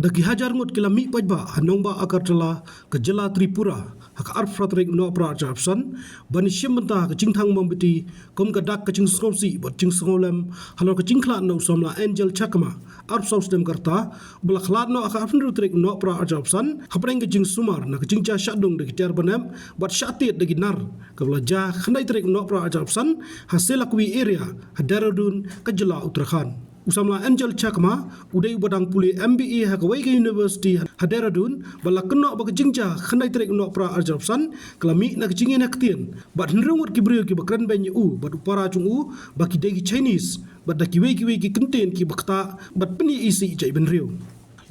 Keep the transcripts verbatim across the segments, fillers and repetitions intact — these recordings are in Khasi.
Da ki hajar ngut ki la mih paidbah ha nongbah Agartala, ka jylla Tripura, ha ka arphew phra tarik u Nohprah arhajar arphew san, ban ïashim bynta ha ka jingthang mombati kum ka dak ka jingsngewsih bad jingsngewlem halor ka jingkhlad na u samla Angel Chakma, arphew saw snem ka rta, uba la khlad noh ha ka arphew hynriew tarik u Nohprah arhajar arphew san, hapdeng ka jingsumar na ka jingjia shahdung da ki tiar banep bad shah tied da ki nar, kaba la jia ha ka khyndai tarik u Nohprah arhajar arphew san, ha Selakuwi area, ha Dehradun, ka jylla Uttarakhand. U samla Angel Chakma u dei uba dang pule M B A ha kawei ka university ha Dehradun, bad la kynnoh ba ka jingjia ha ka khyndai tarik u Nohprah arhajar arphew san ka la mih na ka jingïaid ktien bad hynriew ngut ki briew kiba kren beiñ ïa u bad u para jong u ba ki dei ki Chinese, bad da kiwei kiwei ki kyntien kiba ktah bad pynïaisih jaitbynriew.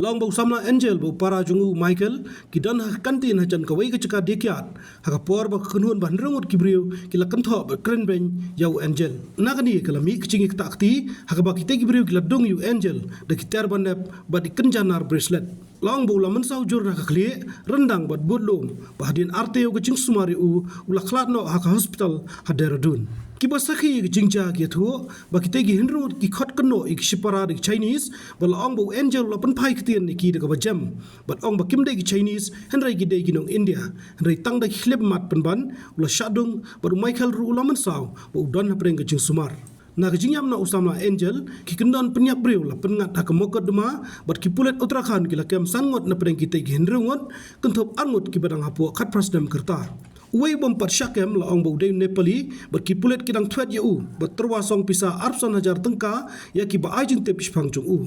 La ong ba u samla Angel bad u para jong u Michael ki don ha ka kantin hajan kawei ka jaka die kiad ha ka por ba ka kynhun ba hynriew ngut ki briew ki la kynthoh bad kren beiñ ïa u Angel. Na kane ka la mih ka jingïaktah kti ha kaba kitei ki briew ki la dung ïa u Angel da ki tiar banep bad ki kynja nar bracelet. La ong ba u la mynsaw jur ha ka khlieh, ryndang bad bud lum, ba hadien artiew ka jingsumar ïa u, u la khlad noh ha ka hospital ha Dehradun. Kiba sakhi ïa ka jingjia ki ïathuh ba kitei ki hynriew ngut ki khot kynnoh ïa ki shipara da ki Chinese, bad la ong ba u Angel u la pynphai ktien ïa ki da kaba jem bad ong ba kim dei ki Chinese, hynrei ki dei ki nong India, hynrei tang da ki khyllipmat pynban u la shah dung, bad u Michael ruh u la mynsaw ba u don hapdeng ka jingsumar. Na ka jingïap na u samla Angel, ki kyndon pynïap briew la pynngat ha ka mukotduma, bad ki pulit Uttarakhand ki la kem san ngut na pdeng kitei ki hynriew ngut, kynthup ar ngut kiba dang hapoh khatphra snem ka rta. Uwei u bym pat shah kem la ong ba u dei u Nepali, bad ki pulit ki dang thwet ïa u, bad tyrwa song pisa arphew san hajar tyngka ïa kiba ai jingtip shaphang jong u.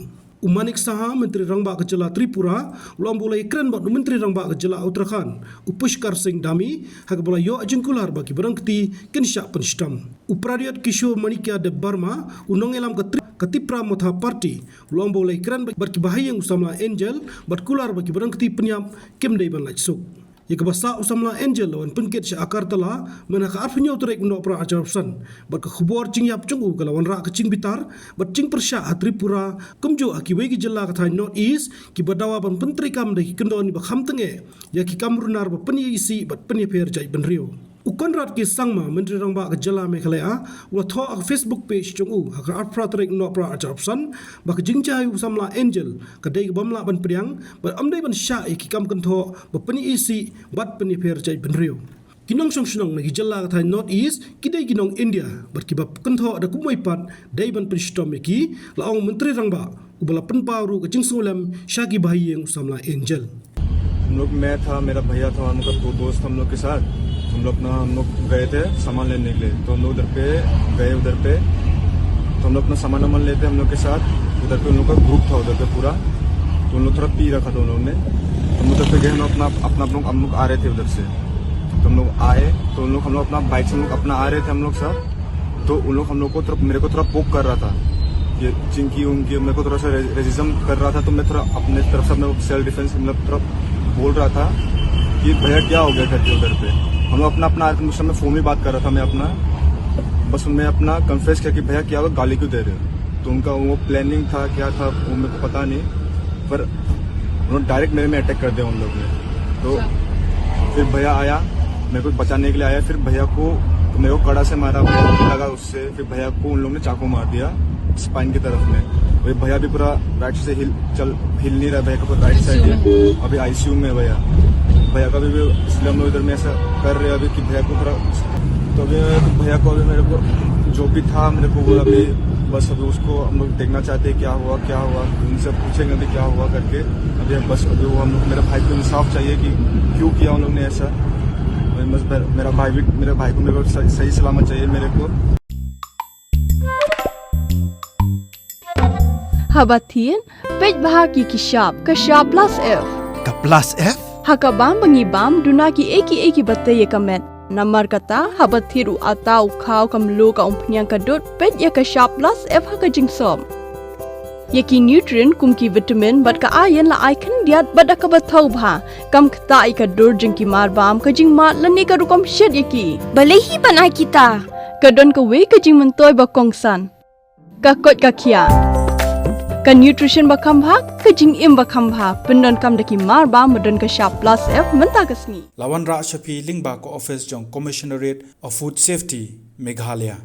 U Manik Saha, Myntri Rangbah ka jylla Tripura, u la ong ba u la ïakren bad u Myntri Rangbah ka jylla Uttarakhand, u Pushkar Singh Dhami, ha kaba la ïoh jingkular ba kiba don kti kin shah pynshitom. U Pradyot Kishore Manikya Debbarma, u nongïalam ka Tri-, ka Tipra Motha Party, u la ong ba u la ïakren bad kiba ha ïing u samla Angel, bad kular ba kiba don kti pynïap kim dei ban lait suk. Ïa kaba sah u samla Angel la wan pynkit sha Agartala mynha ka arphew hynñiew tarik u Nohprah arhajar arphew san, bad ka khubor jingïap jong u ka la wanrah ka jingbitar bad jingpyrshah ha Tripura, kumjuh ha kiwei ki jylla ka thaiñ North East, kiba dawa ban pyntreikam da ki kyndon ba kham tyngeh ïa ki kam runar ba pynïaisih bad pynïapher jaitbynriew. U Conrad K Sangma, Myntri Rangbah ka jylla Meghalaya, u la thoh ha ka Facebook page jong u ha ka arphew phra tarik u Nohprah arhajar arphew san, ba ka jingjia ïa u samla Angel ka dei ka bym lah ban pdiang, bad ym dei ban shah ïa ki kam kynthoh ba pynïaisih bad pynïapher jaitbynriew. Ki nongshong shnong na ki jylla ka thaiñ North East ki dei ki nong India, bad kiba kynthoh da kumwei pat dei ban pynshitom ïa ki, la ong u Myntri Rangbah, uba la pynpaw ruh ka jingsngewlem sha kiba ha ïing u samla Angel. हम लोग, मैं था, मेरा भैया था, हम लोग का दो दोस्त हम लोग के साथ, हम लोग अपना, हम लोग गए थे सामान लेने के लिए। तो हम लोग उधर पे गए, उधर पे तो हम लोग अपना सामान वामान लेते हम लोग के साथ, उधर पे उन लोग का ग्रुप था उधर पे पूरा, तो उन लोग थोड़ा पी रखा था उन लोगों ने। तो हम उधर पे गए, हम लोग अपना, अपना, हम लोग, हम लोग आ रहे थे उधर से, तो हम लोग आए, तो उन लोग, हम लोग अपना बाइक से हम लोग अपना आ रहे थे हम लोग सब, तो उन लोग हम लोग को थोड़ा, मेरे को थोड़ा पोक कर रहा था, ये चिंकी उंकी मेरे को थोड़ा सा रे-, रेसिज्म कर रहा था, तो मैं थोड़ा अपने तरफ से, अपने सेल्फ डिफेंस, मतलब, थोड़ा बोल रहा था कि भैया क्या हो गया करके उधर पे। हम लोग अपना, अपना, उस समय फ़ोन में बात कर रहा था मैं अपना, बस मैं अपना कन्फेस किया कि भैया क्या हुआ, गाली क्यों दे रहे हो। तो उनका वो प्लानिंग था, क्या था, वो मेरे को पता नहीं, पर उन्होंने डायरेक्ट मेरे में अटैक कर दिया उन लोग ने। तो फिर भैया आया, मेरे को बचाने के लिए आया, फिर भैया को, मेरे को कड़ा से मारा, भैया को लगा उससे, फिर भैया को उन लोगों ने चाकू मार दिया स्पाइन की तरफ में। वही भैया भी पूरा राइट से हिल, चल, हिल नहीं रहा, भैया का पूरा राइट साइड है, अभी आईसीयू में है भैया। भैया का भी, भी इसलिए हम लोग इधर में ऐसा कर रहे हैं अभी कि भैया को पूरा, तो अभी भैया को, अभी मेरे को जो भी था, मेरे को वो अभी बस अभी उसको हम लोग देखना चाहते हैं क्या हुआ, क्या हुआ, उनसे पूछेंगे अभी क्या हुआ करके। अभी बस अभी वो हम लोग, मेरे भाई को इंसाफ चाहिए कि क्यों किया उन लोग ने ऐसा। अभी बस मेरा, मेरा भाई भी, मेरे भाई को मेरे को सही, सही सलामत चाहिए मेरे को। Haba thied, peit bha ki ki shap, ka shap Plus F. Ka Plus F? Ha ka bam ba ngi bam, duna ki ei ki ei kiba tei ïa ka met. Namar kata, haba thied u atta, u khaw, ka mluh, ka umphniang, ka dud, peit ïa ka shap Plus F ha ka jingsop. Ïa ki nutrient kum ki vitamin bad ka iron la ai khyndiat bad da kaba thaw bha. Kam ktah ïa ka dur jong ki mar bam, ka jingmad lane ka rukom shet ïa ki. Balei hi ban ai kita? Ka don kawei ka jingmyntoi ba kongsan. Ka koit ka khiah. Ka nutrition ba kham bha, ka jingim ba kham bha. Pyndonkam da ki mar bam ba don ka shap Plus F mynta ka sngi. La wanrah sha phi lyngba ka office jong Commissionerate of Food Safety, Meghalaya.